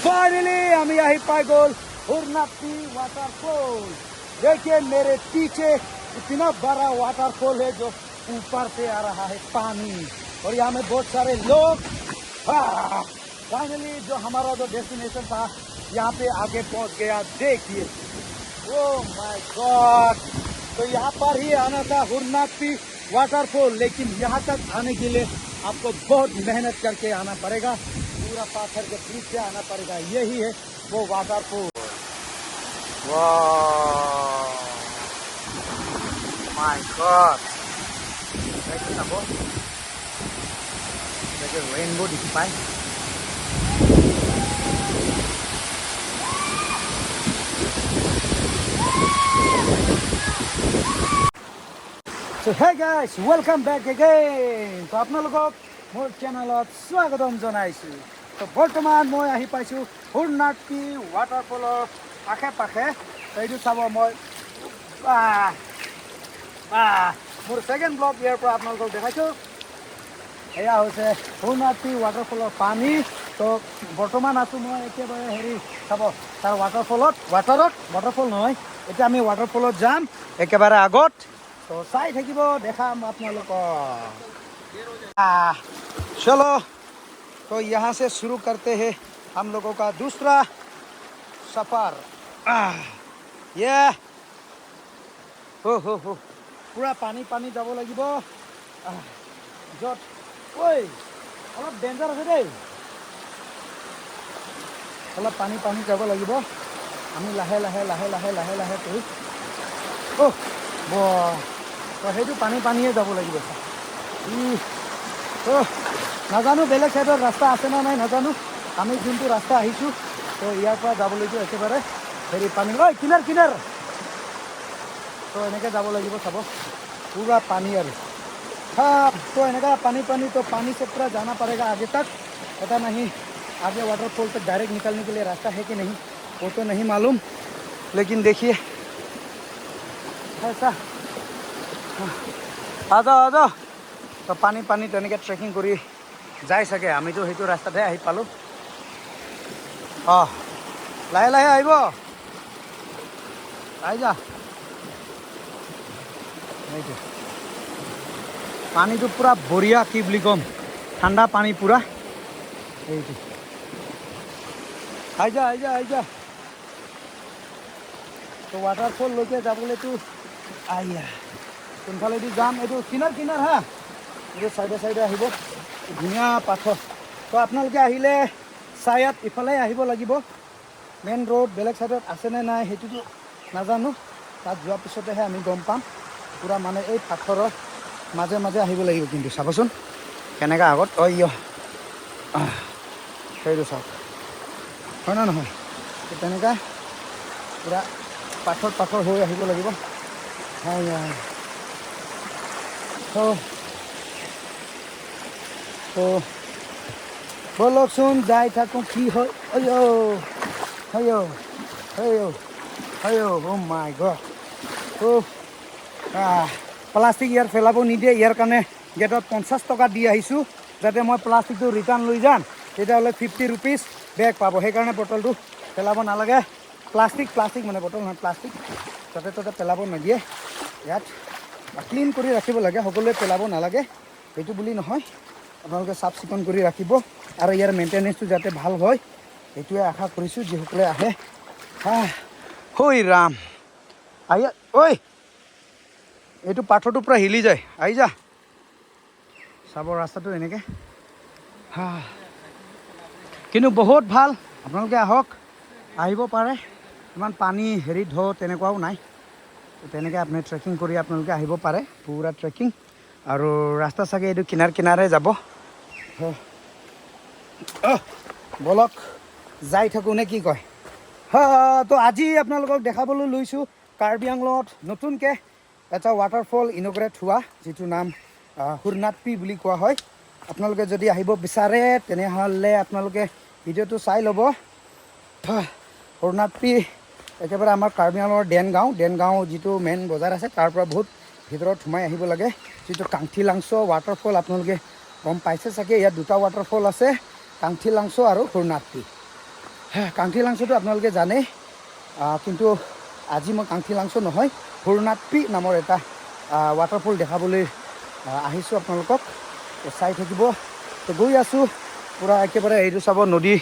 Finally আমি আহি পাই গ'ল हुरनापी वाटरफॉल। देखिए, मेरे पीछे इतना बड़ा वाटरफॉल है जो ऊपर से आ रहा है पानी और यहाँ में बहुत सारे लोग। फाइनली जो हमारा जो डेस्टिनेशन था, यहाँ पे आगे पहुंच गया। देखिए, ओ my God! तो यहाँ पर ही आना था हुरनापी वाटरफॉल, लेकिन यहाँ तक आने के लिए आपको बहुत मेहनत करके आना पड़ेगा, पूरा पाथर के बीच से आना पड़ेगा। यही है वो वाटरफॉल। वाह, my God! চাব, ৰেইনবো দেখি পায়। So hey guys, welcome back again. তো আপোনালোকক মোৰ চেনেলত স্বাগতম জনাইছোঁ। তো বৰ্তমান মই আহি পাইছোঁ হুৰনাটকি ৱাটাৰফলৰ আশে পাশে। তো এইটো চাব, মই বাহ বাহ, মোৰ ছেকেণ্ড ব্লগ ইয়াৰ পৰা আপোনালোকক দেখাইছোঁ। এয়া হৈছে হুৰনাটকি ৱাটাৰফলৰ পানী। তো বৰ্তমান আছোঁ মই একেবাৰে হেৰি চাব, তাৰ ৱাটাৰফলত, ৱাটাৰত, ৱাটাৰফল নহয়, এতিয়া আমি ৱাটাৰফলত যাম একেবাৰে আগত। তো চাই থাকিব, দেখাম আপোনালোকক। चलो, तो यहाँ से शुरू करते हैं हम लोगों का दूसरा सफ़र। ये हो हो हो, पूरा পানী পানী যাব লাগিব। য'ত ঐ অলপ ডেঞ্জাৰ আছে দেই, অলপ পানী পানী যাব লাগিব। আমি লাহে লাহে লাহে লাহে লাহে লাহে কৰি, অ' ব, তো সেইটো পানী পানীয়ে যাব লাগিব। অ' নাজানো বেলেগ চাইডত ৰাস্তা আছে নে নাই নাজানো। আমি যোনটো ৰাস্তা আহিছোঁ, তো ইয়াৰ পৰা যাবলৈতো একেবাৰে হেৰি পানী। ঐ, কিনাৰ কিনাৰ। তো এনেকৈ যাব লাগিব। চাব, पूरा पानी আৰু। हाँ, तो এনেকা पानी पानी, तो पानी से पूरा जाना पड़ेगा आगे तक। पता नहीं आगे वाटरफॉल तक डायरेक्ट निकलने के लिए रास्ता है कि नहीं, वो तो नहीं मालूम, लेकिन देखिए ऐसा। हाँ, आ जाओ, आ जाओ। তো পানী পানী তেনেকৈ ট্ৰেকিং কৰি যায় চাগে। আমিতো সেইটো ৰাস্তাতহে আহি পালোঁ। অঁ, লাহে লাহে আহিব, আহি যা। সেইটো পানীটো পূৰা বঢ়িয়া, কি বুলি ক'ম, ঠাণ্ডা পানী পূৰা। এইটো আহি যা, আহি যা, আহি যা। তো ৱাটাৰফললৈকে যাবলৈতো আইয়া কোনফালেদি যাম? এইটো কিনাৰ কিনাৰ। হা, এইটো চাইডে চাইডে আহিব। ধুনীয়া পাথৰ। তো আপোনালোকে আহিলে চায়াত ইফালে আহিব লাগিব। মেইন ৰোড বেলেগ চাইডত আছেনে নাই সেইটোতো নাজানো, তাত যোৱাৰ পিছতেহে আমি গম পাম। পূৰা মানে এই পাথৰৰ মাজে মাজে আহিব লাগিব। কিন্তু চাবচোন কেনেকুৱা আগত। অ সেইটো চাওক, হয় নে নহয়? তো তেনেকুৱা পূৰা পাথৰ পাথৰ হৈ আহিব লাগিব। হয়। তো ব'লকচোন, যাই থাকোঁ, কি হয়। অ' হয় হয় হয়, অ' মাই গড! অ' প্লাষ্টিক ইয়াত পেলাব নিদিয়ে। ইয়াৰ কাৰণে গেটত 50 টকা দি আহিছোঁ, যাতে মই প্লাষ্টিকটো ৰিটাৰ্ণ লৈ যাম, তেতিয়াহ'লে 50 ৰুপিজ বেক পাব। সেইকাৰণে বটলটো পেলাব নালাগে। প্লাষ্টিক, প্লাষ্টিক মানে বটল নহয়, প্লাষ্টিক য'তে ত'তে পেলাব নিদিয়ে ইয়াত। ক্লিন কৰি ৰাখিব লাগে, সকলোৱে পেলাব নালাগে সেইটো বুলি নহয়। আপোনালোকে চাফ চিকুণ কৰি ৰাখিব আৰু ইয়াৰ মেইনটেনেঞ্চটো যাতে ভাল হয়, সেইটোৱে আশা কৰিছোঁ যিসকলে আহে। হা হৈ ৰাম, আহি ঐ, এইটো পাথৰটো পূৰা হিলি যায়। আহি যা। চাব ৰাস্তাটো এনেকৈ। হা, কিন্তু বহুত ভাল, আপোনালোকে আহক, আহিব পাৰে। ইমান পানী হেৰি ঢৌ তেনেকুৱাও নাই। তেনেকৈ আপুনি ট্ৰেকিং কৰি আপোনালোকে আহিব পাৰে, পূৰা ট্ৰেকিং। আৰু ৰাস্তা চাগে এইটো কিনাৰ কিনাৰে যাব। ব'লক, যাই থাকোঁ নে কি কয়? হা, তো আজি আপোনালোকক দেখাবলৈ লৈছোঁ কাৰ্বি আংলঙত নতুনকৈ এটা ৱাটাৰফল ইনগ্ৰেট হোৱা, যিটো নাম হুৰনাটপি বুলি কোৱা হয়। আপোনালোকে যদি আহিব বিচাৰে, তেনেহ'লে আপোনালোকে ভিডিঅ'টো চাই ল'ব। হুৰনাটপি একেবাৰে আমাৰ কাৰ্বি আংলঙৰ দেনগাঁও, দেনগাঁও যিটো মেইন বজাৰ আছে, তাৰ পৰা বহুত ভিতৰত সোমাই আহিব লাগে। যিটো কাংথি লাংচ ৱাটাৰফল, আপোনালোকে গম পাইছে চাগে। ইয়াত দুটা ৱাটাৰফল আছে, কাংথি লাংচ আৰু হুৰনাটপি। কাংঠি লাংচুটো আপোনালোকে জানে, কিন্তু আজি মই কাংঠি লাংচু নহয়, হুৰনাটপি নামৰ এটা ৱাটাৰফল দেখাবলৈ আহিছোঁ আপোনালোকক। তো চাই থাকিব। তো গৈ আছোঁ পূৰা একেবাৰে। এইটো চাব, নদী,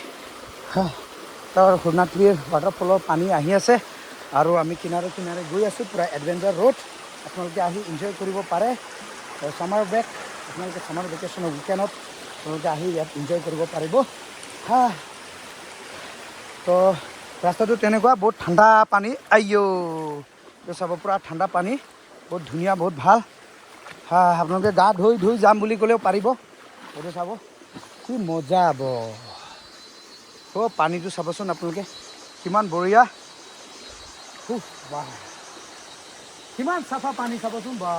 তাৰ হুৰনাটপিৰ ৱাটাৰফলৰ পানী আহি আছে আৰু আমি কিনাৰে কিনাৰে গৈ আছোঁ। পূৰা এডভেঞ্চাৰ ৰোড, আপোনালোকে আহি এনজয় কৰিব পাৰে। ছামাৰ ব্ৰেক, আপোনালোকে ছামাৰ ভেকেশ্যনৰ উইকেণ্ডত আপোনালোকে আহি ইয়াত এনজয় কৰিব পাৰিব। হা, তো ৰাস্তাটো তেনেকুৱা, বহুত ঠাণ্ডা পানী। আইঅ, তো চাব, পূৰা ঠাণ্ডা পানী, বহুত ধুনীয়া, বহুত ভাল। হা, আপোনালোকে গা ধুই ধুই যাম বুলি ক'লেও পাৰিব। এইটো চাব, কি মজা হ'ব। অ', পানীটো চাবচোন আপোনালোকে, কিমান বঢ়িয়া। উফ, বাহ, কিমান চাফা পানী চাবচোন। বা,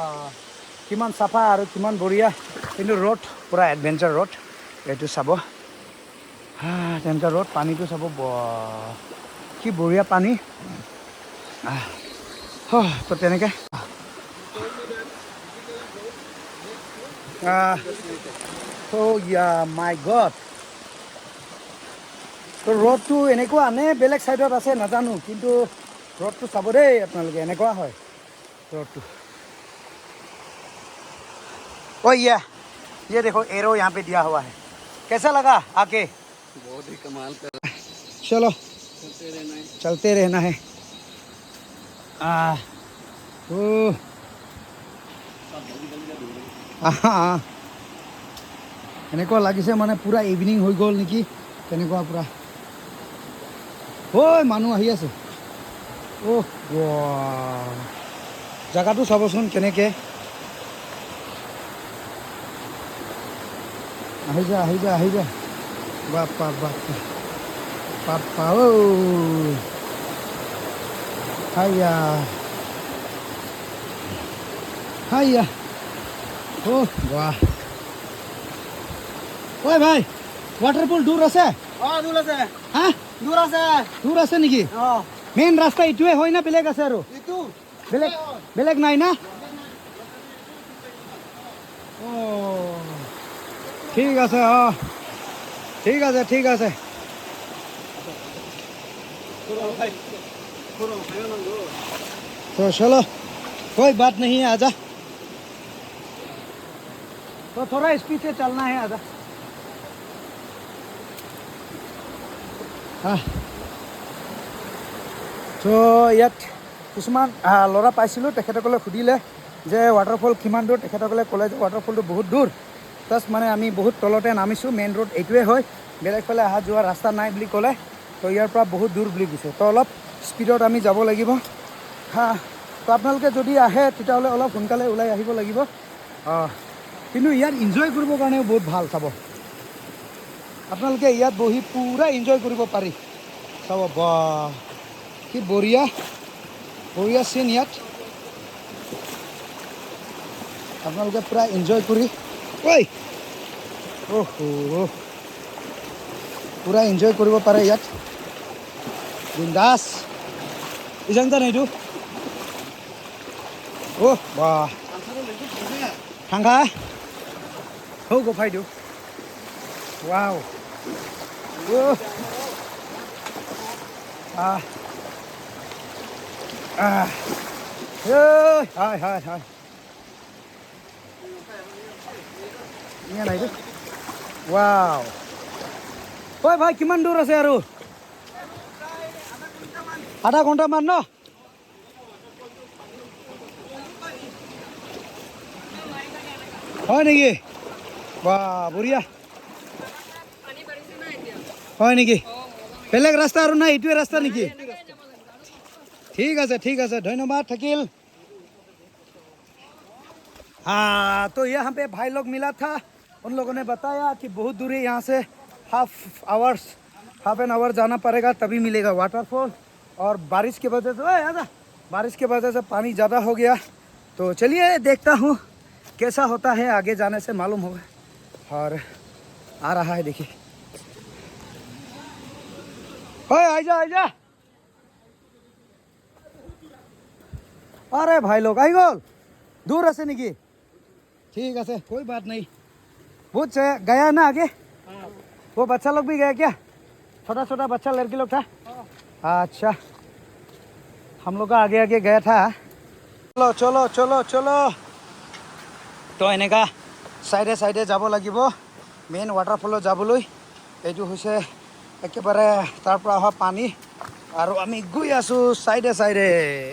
কিমান চাফা আৰু কিমান বঢ়িয়া। কিন্তু ৰ'ড পূৰা এডভেঞ্চাৰ ৰ'ড। এইটো চাব, হা, তেনেকুৱা ৰ'ড। পানীটো চাব, বা, কি বঢ়িয়া পানী। তো তেনেকৈ। Oh yeah, my God. তো ৰ'ডটো এনেকুৱা নে বেলেগ ছাইডত আছে নাজানো, কিন্তু ৰ'ডটো চাব দেই আপোনালোকে, এনেকুৱা হয় ৰ'ডটো। ओ ये देखो, एरो यहाँ पे दिया हुआ है। कैसा लगा आके? बहुत ही कमाल का। चलो। चलते रहना है। चलते रहना है। आ ओ আহা, এনেকুৱা লাগিছে মানে পূৰা ইভিনিং হৈ গ'ল নেকি, তেনেকুৱা পূৰা। ঐ, মানুহ আহি আছে। অ' বাহ, জেগাটো চাবচোন কেনেকৈ। আহি যা, আহি যা, আহি যা। বাপ্পা বাপ্পা বাপ্পা, ঐ, হাইয়া হাইয়া। অ' বাহ। ঐ ভাই, ৱাটাৰফল দূৰ আছে? অ, দূৰ আছে। হা? দূৰ আছে। দূৰ আছে নেকি? অ। মেইন ৰাস্তা এইটোৱে হয় না বেলেগ আছে আৰু? ইটো। বেলেগ নাই না? অঁ, ঠিক আছে। অঁ, ঠিক আছে, ঠিক আছে। तो चलो, कोई बात नहीं है, आजा। तो थोड़ा स्पीड से चलना है, आजा। हाँ, তো ইয়াত কিছুমান ল'ৰা পাইছিলোঁ, তেখেতসকলে সুধিলে যে ৱাটাৰফল কিমান দূৰ। তেখেতসকলে ক'লে যে ৱাটাৰফলটো বহুত দূৰ। প্লাছ মানে আমি বহুত তলতে নামিছোঁ, মেইন ৰোড এইটোৱে হয়, বেলেগ ফালে অহা যোৱা ৰাস্তা নাই বুলি ক'লে। তো ইয়াৰ পৰা বহুত দূৰ বুলি কৈছে, তো অলপ স্পীডত আমি যাব লাগিব। হা, তো আপোনালোকে যদি আহে তেতিয়াহ'লে অলপ সোনকালে ওলাই আহিব লাগিব। অঁ, কিন্তু ইয়াত এনজয় কৰিবৰ কাৰণেও বহুত ভাল। চাব, আপোনালোকে ইয়াত বহি পূৰা এনজয় কৰিব পাৰি। চাব, বা, কি বঢ়িয়া বঢ়িয়া চিন। ইয়াত আপোনালোকে পূৰা এনজয় কৰি, ঐ, অহ, পূৰা এনজয় কৰিব পাৰে ইয়াত বিন্দাছ। ইজান এইটো। অ' বাহ, ঠাণ্ডা হৌ গফাইটো। ৱাও, অ' আহ আহ, হয় হয় হয়, ইমান আহিছে। ৱাও। ঐ ভাই, কিমান দূৰ আছে আৰু? আধা ঘণ্টামান ন? হয় নেকি? বা, বঢ়িয়া। হয় নেকি? বেলেগ ৰাস্তা আৰু নাই, এইটোৱে ৰাস্তা নেকি? ঠিক আছে, ঠিক আছে, ধন্যবাদ থাকিল। हाँ, तो यहाँ पे भाई लोग मिला था, उन लोगों ने बताया कि बहुत दूर है यहाँ से, हाफ एन आवर जाना पड़ेगा, तभी मिलेगा वाटरफॉल। और बारिश की वजह से, ओए आजा, बारिश की वजह से पानी ज़्यादा हो गया। तो चलिए, देखता हूँ कैसा होता है, आगे जाने से मालूम होगा। और आ रहा है, देखिए। ओए, आजा आजा। अरे भाई लोग, আহি গ'ল। দূৰ আছে নেকি? ठीक আছে, कोई बात नहीं। बहुत गया ना आगे? वो बच्चा लोग भी गया क्या? छोटा छोटा बच्चा लड़की लोग था। अच्छा, हम लोग का आगे आगे गया था। चलो चलो चलो चलो। তো এনেকা চাইডে চাইডে যাব লাগিব মেইন ৱাটাৰফলত যাবলৈ। এইটো হৈছে একেবাৰে তাৰ পৰা অহা পানী আৰু আমি গৈ আছোঁ চাইডে চাইডে।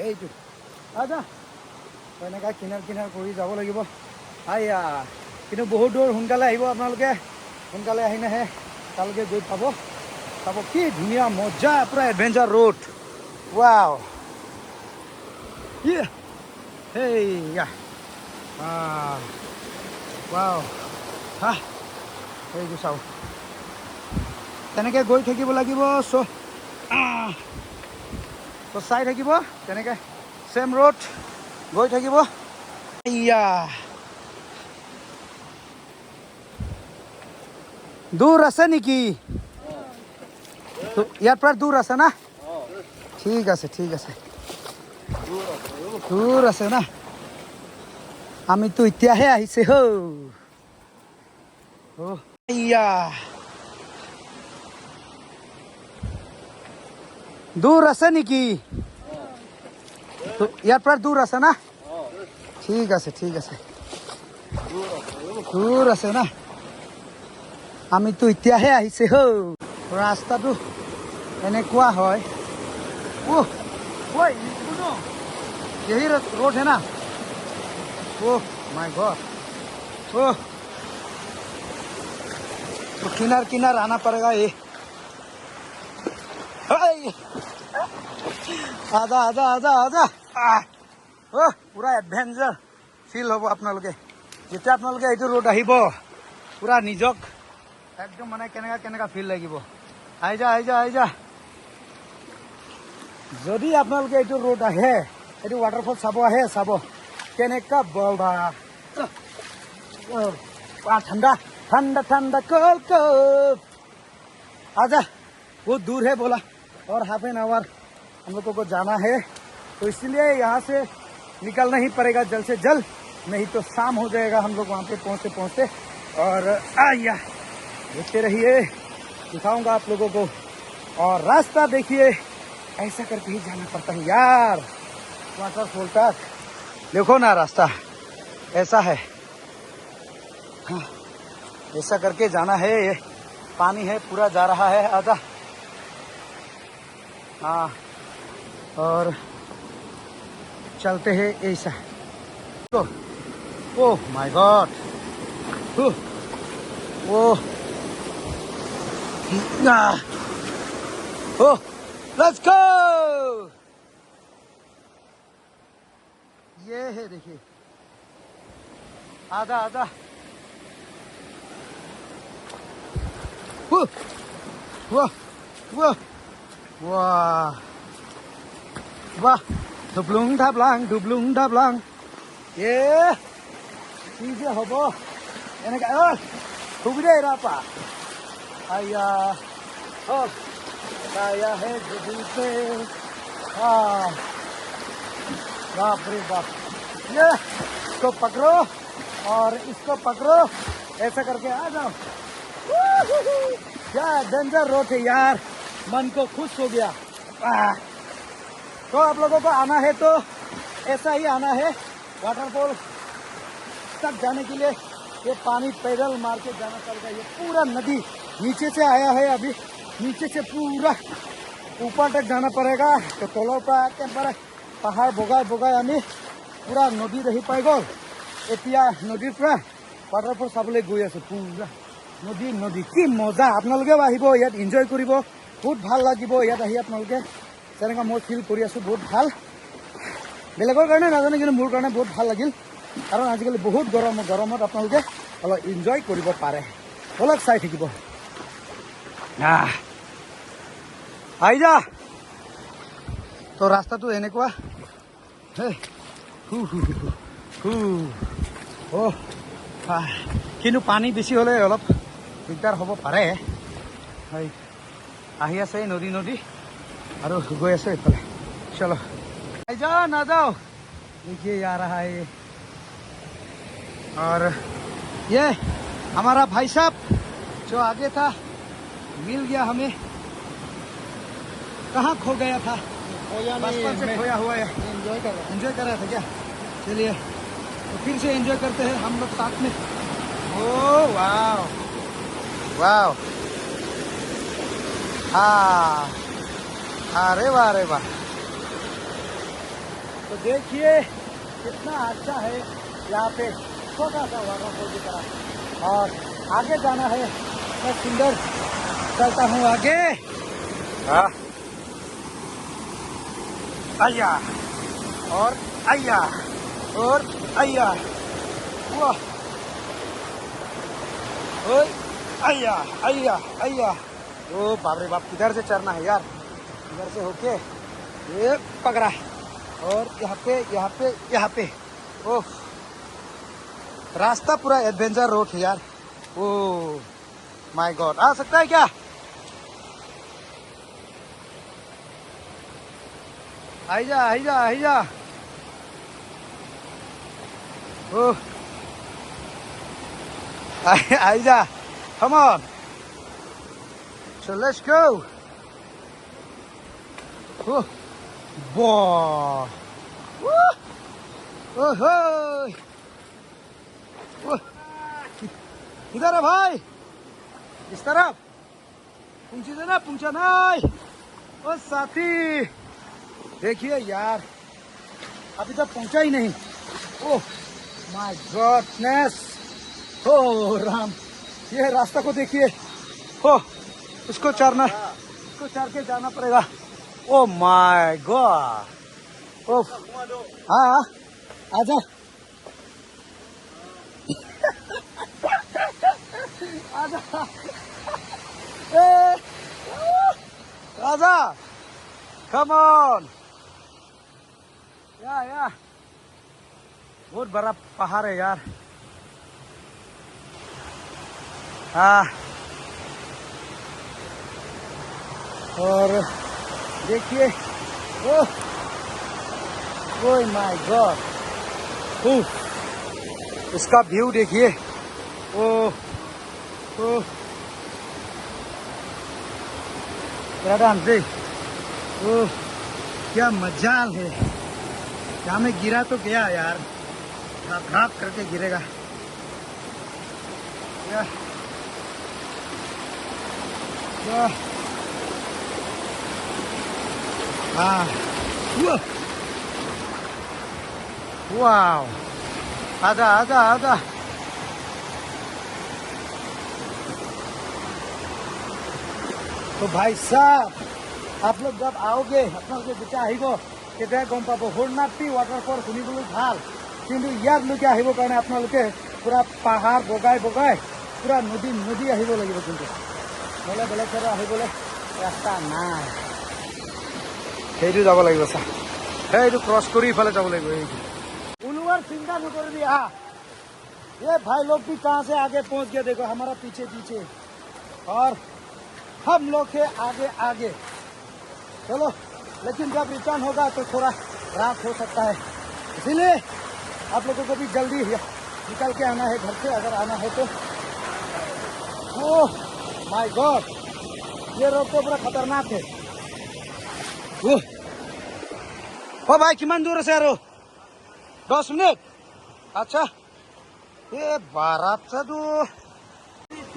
এইটো আচ্ছা, তো এনেকা কিনাৰ কিনাৰ কৰি যাব লাগিব। আইয়া, কিন্তু বহুত দূৰ। সোনকালে আহিব আপোনালোকে, সোনকালে আহিলেহে তালৈকে গৈ পাব। চাব কি ধুনীয়া মজা, পূৰা এডভেঞ্চাৰ ৰোড। ৱাও, ইয়ে সেইয়া, ৱাও। হা, সেইটো চাওক, তেনেকৈ গৈ থাকিব লাগিব। চ' তো চাই থাকিব, তেনেকৈ ছেম ৰোড গৈ থাকিব। ইয়া, দূৰ আছে নেকি? তো ইয়াৰ পৰা দূৰ আছে না? ঠিক আছে, ঠিক আছে, দূৰ আছে না। আমিতো এতিয়াহে আহিছে। হৌ অ' ইয়া, দূৰ আছে নেকি? তো ইয়াৰ পৰা দূৰ আছে না? ঠিক আছে, ঠিক আছে, দূৰ আছে না। আমিতো এতিয়াহে আহিছে। হৌ, ৰাস্তাটো এনেকুৱা হয়। ओह, ओए सुनो, यही रोड है ना? ओह my God. ओह, तो किनार किनार आना पड़ेगा ये। हाय! आजा आजा आजा आजा। আহ! অহ, পূৰা এডভেঞ্চাৰ ফিল হ'ব আপোনালোকে যেতিয়া আপোনালোকে এইটো ৰোড আহিব। পূৰা নিজক একদম মানে কেনেকা কেনেকা ফিল লাগিব। আহি যা, আহি যা, আহি যা। যদি আপোনালোকে এইটো ৰোড আহে, এইটো ৱাটাৰফল চাব আহে, চাব কেনেকা বল বা ঠাণ্ডা ঠাণ্ডা ঠাণ্ডা कल कल। आजा, बहुत दूर है बोला और हाफ एन आवर हम लोगों को जाना है, तो इसलिए यहाँ से निकलना ही पड़ेगा जल्द से जल्द, नहीं तो शाम हो जाएगा हम लोग वहाँ पे पहुँचते पहुँचते। और आइया, देखते रहिए, दिखाऊंगा आप लोगों को। और रास्ता देखिए, ऐसा करके ही जाना पड़ता है यार वाटरफॉल तक। देखो ना, रास्ता ऐसा है। हाँ, ऐसा करके जाना है। ये पानी है, पूरा जा रहा है। आजा। हाँ, और चलते हैं ऐसा। तो ओह my God, oh oh, let's go. ये है, देखिए, आधा आधा। वाह वाह वाह वाह, ধুবলুং ধাবলাং, ধুবলুং ধাবলাং। এ কি যে হ'ব এনেকে। সুবিধা এৰাপা। আয়া, অ आया है पे। हाँ, बाप रे बाप। ये इसको पकड़ो और इसको पकड़ो, ऐसा करके आ जाओ। क्या डेंजर रोड है यार, मन को खुश हो गया। तो आप लोगों को आना है तो ऐसा ही आना है। वाटरफॉल तक जाने के लिए ये पानी पैदल मार के जाना पड़ेगा। ये पूरा नदी नीचे से आया है, अभी नीचे से पूरा ऊपर तक जाना पड़ेगा। तो তলৰ পৰা একেবাৰে পাহাৰ বগাই বগাই আমি পুৰা নদী আহি পাই গ'ল। এতিয়া নদীৰ পৰা ৱাটাৰফল চাবলৈ গৈ আছোঁ। পুৰা নদী নদী, কি মজা! আপোনালোকেও আহিব ইয়াত, এনজয় কৰিব, বহুত ভাল লাগিব ইয়াত আহি। আপোনালোকে যেনেকুৱা মই ফিল কৰি আছোঁ, বহুত ভাল। বেলেগৰ কাৰণে নাজানো, কিন্তু মোৰ কাৰণে বহুত ভাল লাগিল, কাৰণ আজিকালি বহুত গৰম। গৰমত আপোনালোকে অলপ এনজয় কৰিব পাৰে। ব'লক, চাই থাকিব। আহ, আহি যা। তো ৰাস্তাটো এনেকুৱা। হে হু হু হু হু। অ', কিন্তু পানী বেছি হ'লে অলপ দিগদাৰ হ'ব পাৰে। হয়, আহি আছে এই নদী নদী আৰু গৈ আছে এইফালে। চলো, আহি যাও, নাযাও। देखिए, आ रहा है ये। और ये हमारा भाई साहब जो आगे था, मिल गया हमें। कहाँ खो गया था? बचपन से खोया हुआ है। एंजॉय कर रहा, एंजॉय कर रहा था क्या? चलिए तो फिर से एंजॉय करते हैं हम लोग साथ में। ओ वाओ वाओ, हाँ, अरे वाह, अरे वाह। तो देखिए कितना अच्छा है यहाँ पे, छोटा सा वाटरफॉल की तरह। और आगे जाना है, मैं सुंदर चलता हूँ आगे। हाँ, आया और आया और आया, वाह, ओए आया आया आया। ओ बाप रे बाप, किधर से चढ़ना है यार? इधर से होके ये पकड़ा, और यहाँ पे यहाँ पे यहाँ पे। ओह, रास्ता पूरा एडवेंचर रोड है यार। ओ my God, आ सकता है क्या? आई जा आई जा आई जा। ओ आई जा, come on, so let's go. Oh वाह, ओहो, इधर है भाई, इस तरफ पुंछी ना, पुंछा नहीं। ओ साथी देखिए यार, अभी तक पहुंचा ही नहीं। ओह my godness, ओ राम, ये रास्ता को देखिए। हो, उसको चढ़ना, उसको चढ़ के जाना पड़ेगा। ओ my God, ओ हाँ, आजा आजा ए आजा, कम ऑन। या बहुत बड़ा पहाड़ है यार। हाँ, और देखिए, ओह my God, इसका व्यू देखिए। ओ ओ ओ क्या मजाल है। यहाँ में गिरा तो गया यार, खराब करके गिरेगा। या, या, हाँ, वाह, आजा आजा आजा। तो भाई साहब आप लोग जब आओगे আপোনালোকে যেতিয়া আহিব তেতিয়া গম পাব হৰ্ণাটি ৱাটাৰফল শুনিবলৈ ভাল, কিন্তু ইয়াতলৈকে আহিবৰ কাৰণে আপোনালোকে পুৰা পাহাৰ বগাই বগাই পুৰা নদী নদী আহিব লাগিব, কিন্তু নহ'লে বেলেগ ঠাইলৈ আহিবলৈ ৰাস্তা নাই। সেইটো যাব লাগিব চা, সেইটো ক্ৰছ কৰি ইফালে যাব লাগিব। এইটো ওলোৱাৰ চিন্তা নকৰিবি। আহ, ये भाई लोग भी कहाँ से आगे पहुंच गए, देखो हमारा पीछे पीछे, और हम लोग है आगे आगे। चलो, लेकिन जब रिटर्न होगा तो थोड़ा रात हो सकता है, इसीलिए आप लोगों को भी जल्दी निकल के आना है घर से, अगर आना है तो। ओह my God, ये रोड तो पूरा खतरनाक है। ओह ओ भाई, किमान दूर से आरो? 10 मिनट। अच्छा, ये बारात से तो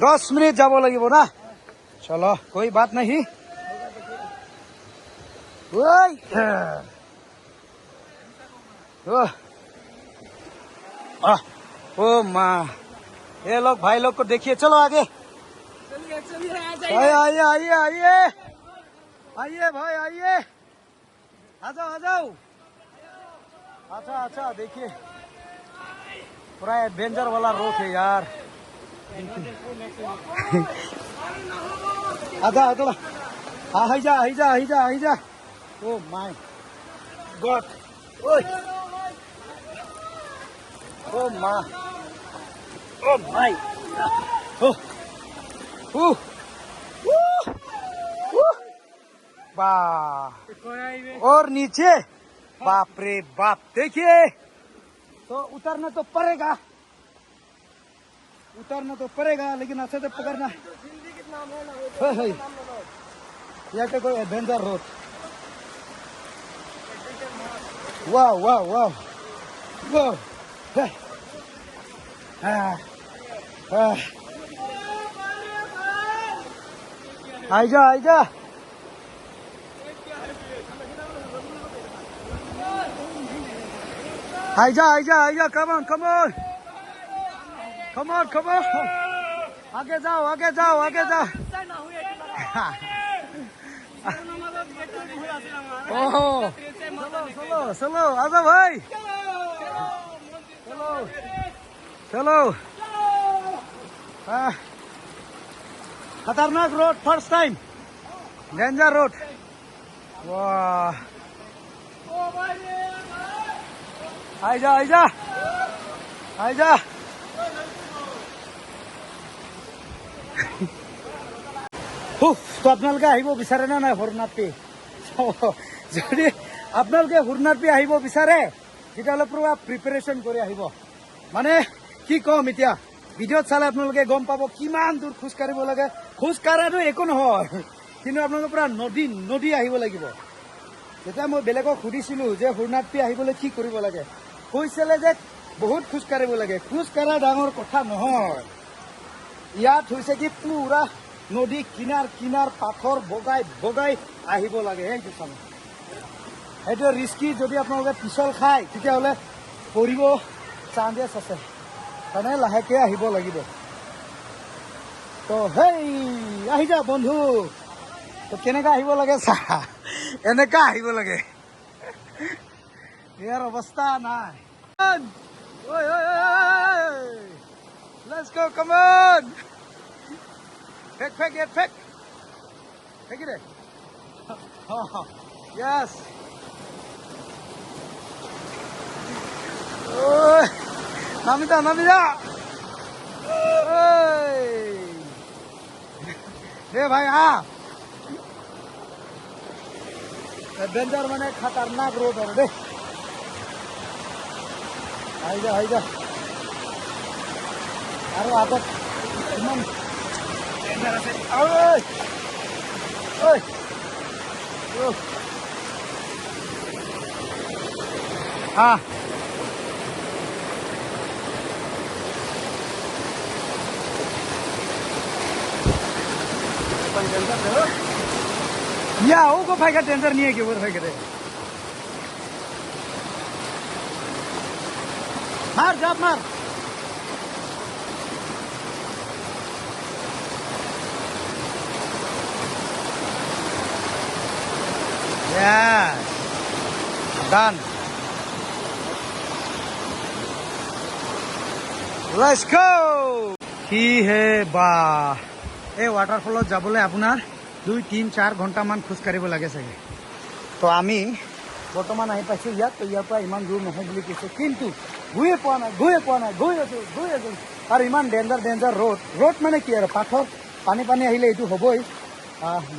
10 मिनट যাব লাগিব ना। चलो कोई बात नहीं। ओ माँ, ये लोग भाई लोग को देखिए। चलो आगे, चलिए चलिए, आ जाइए, आइए आइए आइए आइए भाई, आइए, आ जाओ आ जाओ। अच्छा अच्छा, देखिए पूरा एडवेंचर वाला रोड है यार। आजा आजा, हाँ जा जा जा जा। ओ my God, ओए ओ माँ, ओ my, ओ ऊ ऊ बा, और नीचे बाप रे बाप, देखिए तो उतरना तो पड़ेगा, उतरना तो पड़ेगा, लेकिन अच्छे से पकड़ना। यहाँ पे कोई adventure road. Wow, wow, wow, wow. আহি যা, আহি যা। আহি যা, আহি যা, আহি যা। Come on, come on, come on, come on. আগে যাও, আগে যাও, আগে যাও। Oh, চলো, চলো, আজা ভাই, চলো, চলো। खतरनाक road, first time danger road. वाह, I जा, I जा, I जा। তো আপোনালোকে আহিব বিচাৰে নে নাই হৰুণাপি? যদি আপোনালোকে হৰুণাপি আহিব বিচাৰে তেতিয়াহ'লে পুৰা প্ৰিপেৰেশ্যন কৰি আহিব। মানে কি ক'ম এতিয়া, ভিডিঅ'ত চালে আপোনালোকে গম পাব কিমান দূৰ খোজ কাঢ়িব লাগে। খোজ কঢ়াটো একো নহয়, কিন্তু আপোনালোকে পুৰা নদী নদী আহিব লাগিব। যেতিয়া মই বেলেগক সুধিছিলোঁ যে হৰুণাপি আহিবলৈ কি কৰিব লাগে, কৈছিলে যে বহুত খোজ কাঢ়িব লাগে। খোজ কঢ়া ডাঙৰ কথা নহয়, ইয়াত হৈছে কি পুৰা নদী কিনাৰ কিনাৰ পাথৰ বগাই বগাই আহিব লাগে। সেইটো চাব, সেইটো ৰিস্কি। যদি আপোনালোকে পিছল খায় তেতিয়াহ'লে পৰিব চান্সেছ আছে, কাৰণে লাহেকৈ আহিব লাগিব। তো হেই, আহি যা বন্ধু। তো কেনেকৈ আহিব লাগে চা, এনেকা আহিব লাগে। ইয়াৰ অৱস্থা নাই। ঐ ঐ ঐ, let's go, come on. Fake fake, ইয়াত ফেক, ফেকি দে। Yes. ঐ, নামি যা, নামি যা। দে ভাই, আহ। ডেঞ্জাৰ মানে খাতাৰনাক ৰোড আৰু দেই। আহি যা, আহি যা। আৰু আগত ইমান ডেঞ্জাৰ আছে। ঐ ঐ, আহ। या वो भाई का टेंशन नहीं है कि वो भाई करे। मार जाप मार। Yes, done. Let's go. কি হে বা, এই ৱাটাৰফলত যাবলৈ আপোনাৰ 2, 3, 4 ঘণ্টামান খোজ কাঢ়িব লাগে চাগে। তো আমি বৰ্তমান আহি পাইছোঁ ইয়াত। তো ইয়াৰ পৰা ইমান দূৰ নহয় বুলি কৈছে, কিন্তু গৈয়ে পোৱা নাই, গৈয়ে পোৱা নাই, গৈ আছোঁ, গৈ আছোঁ। আৰু ইমান ডেঞ্জাৰ ডেঞ্জাৰ ৰোড। ৰোড মানে কি আৰু, পাথৰ, পানী পানী আহিলে এইটো হ'বই।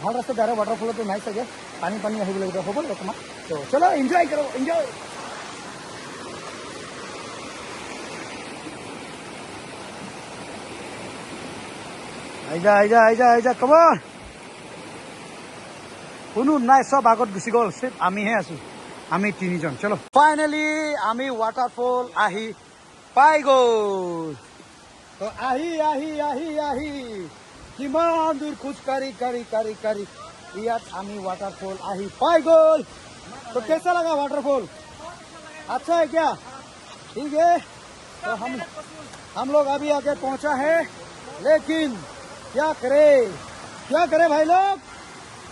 ভাল ৰাস্তাত আৰু ৱাটাৰফলতো নাই চাগে, পানী পানী আহিব লাগিব, হ'বই অকণমান। তো চলো, এনজয় কৰোঁ, এনজয়। আহি যা, আহি যা, আহি যা, আহি যা, কম। কোনো নাই, চব আগত গুচি গ'ল, চিৰ্ফ আমিহে আছো, আমি তিনিজন। চলো, ফাইনেলি আমি ৱাটাৰফল আহি পাই গ'ল। তো আহি আহি আহি আহি কিমান দূৰ খোজ কাঢ়ি কাঢ়ি কাঢ়ি কাঢ়ি ইয়াত আমি ৱাটাৰফল আহি পাই গ'ল। तो कैसा लगा वाटरफॉल? अच्छा है क्या? ठीक है। तो हम लोग अभी आके पहुंचा है, लेकिन क्या करे, क्या करे भाई लोग,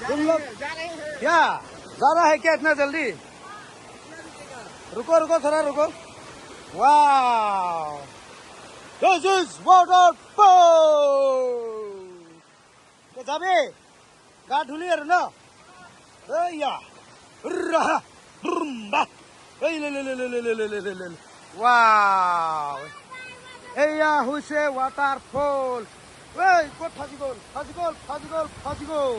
तुम लोग क्या जा रहा है क्या इतना जल्दी? रुको रुको थोड़ा रुको। वाह, this is waterfall. तो जाबे গা ধুলি আৰু ন? এইয়া, এই লে লে লে লে লে লে লে লে। ৱাও, এয়া হৈছে ৱাটাৰফল। এই ক'ত ফাঁচি গ'ল, ফাঁচি গ'ল, ফাঁচি গ'ল, ফাঁচি গ'ল।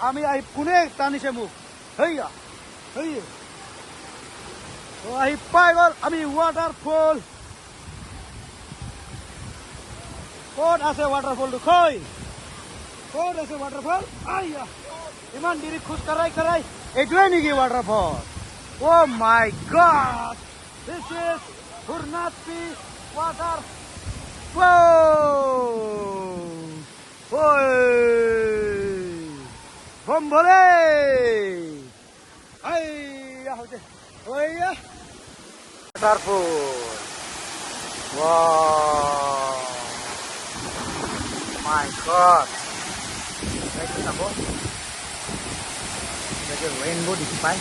আমি আহি কোনে টানিছে মোক? হেইয়া, হেই, আহি পাই গ'ল আমি ৱাটাৰফল। ক'ত আছে ৱাটাৰফলটো? খৈ, ক'ত আছে ৱাটাৰফল? আইয়া, ইমান দেৰি খোজ কাঢ়াই কাঢ়াই এইটোৱে নেকি waterfall? Oh my God! This is Hurnaspi water. Whoa! Oi! Bombole! Ay, oi, waterfall. Wow! My God! এইটো চাব, ইয়াতে ৰেইনব' দেখি পায়।